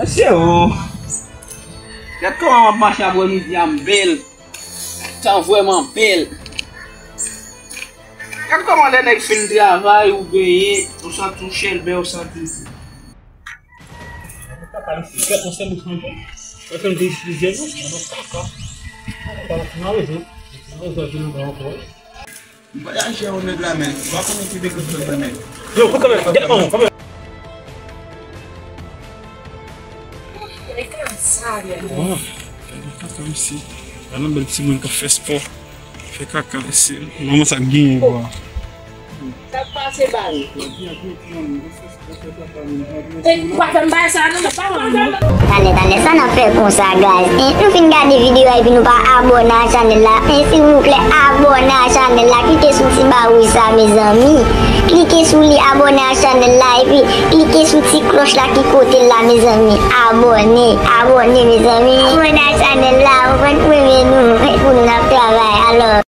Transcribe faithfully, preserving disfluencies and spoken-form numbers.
Mesye o. Gad kòman m ap mache aprèmidi a, m bèl. Tan vrèman bèl. Gad kòman lè nèg fin travay, ou benyen, ou santi w chèlbè, ou santi w. Kaka isi, kèt, yon sèl ou chanje. Pèsonn te esplize nou. Nan rezon. Nan rezon, nou pran ankò. Vwayajè o nèg la, men. Ou pa konnen ki nèg yo fè, men. Yo, pou kanmenm, gèt manman, kanmenm. Gade kaka sa, gade. Waw, gade kaka, mesye. Gade yon bèl timoun k ap fè spò. Fè kaka, mesye. Manman sa k genyen, bwa. Sa k pase, bal? Ou pa fè m bay sa non, pa ban m non. Talè, talè, sa n ap fè konsa, guys? Hein? Nou fin gade videyo a epi nou pa abòne a chanèl la. Hein, silvouplè, abòne a chanèl la. Klike sou ti ba wouj sa, mezanmi. Klike sou li, abòne a chanèl la, epi klike sou ti klòch la ki kote l la, mezanmi. Abòne, abòne, mezanmi. Abòne a chanèl la, ou konn, pou renmen nou, pou nou n ap travay. Alò.